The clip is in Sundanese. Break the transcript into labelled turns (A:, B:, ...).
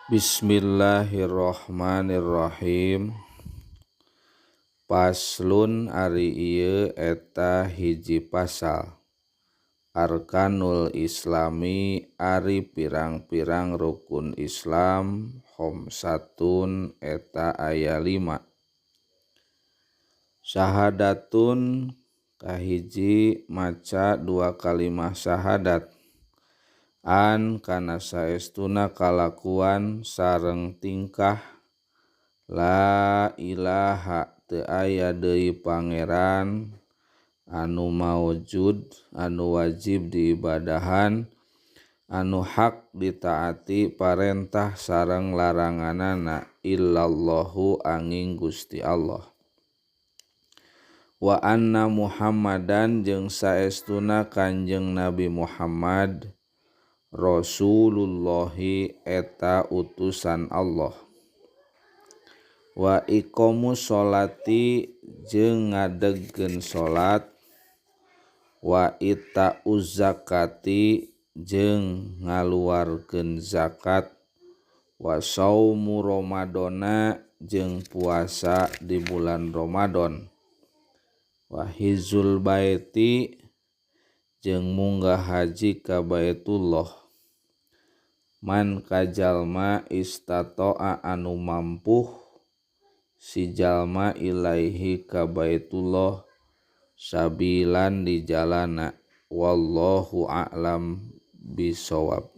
A: Bismillahirrahmanirrahim. Paslun ari ieu eta hiji pasal. Arkanul Islami ari pirang-pirang rukun Islam khomsatun eta aya 5. Syahadatun kahiji maca dua kalimah syahadat. An kana saestuna kalakuan sareng tingkah la ilaha teu aya deui pangeran anu maujud anu wajib diibadahan anu hak ditaati parentah sareng laranganana illallahu angin Gusti Allah. Wa anna Muhammadan jeung saestuna Kanjeng Nabi Muhammad Rasulullahi eta utusan Allah. Wa iqamus sholati jeung ngadegkeun salat, wa itauz zakati jeung ngaluarkeun zakat, wa saumu ramadhana jeung puasa di bulan Ramadan, wa hizul baiti jeung munggah haji ka Baitullah. Man kajalma istatoa anu mampuh si jalma ilaihi ka Baitullah sabilan di jalana, wallahu a'lam bisawab.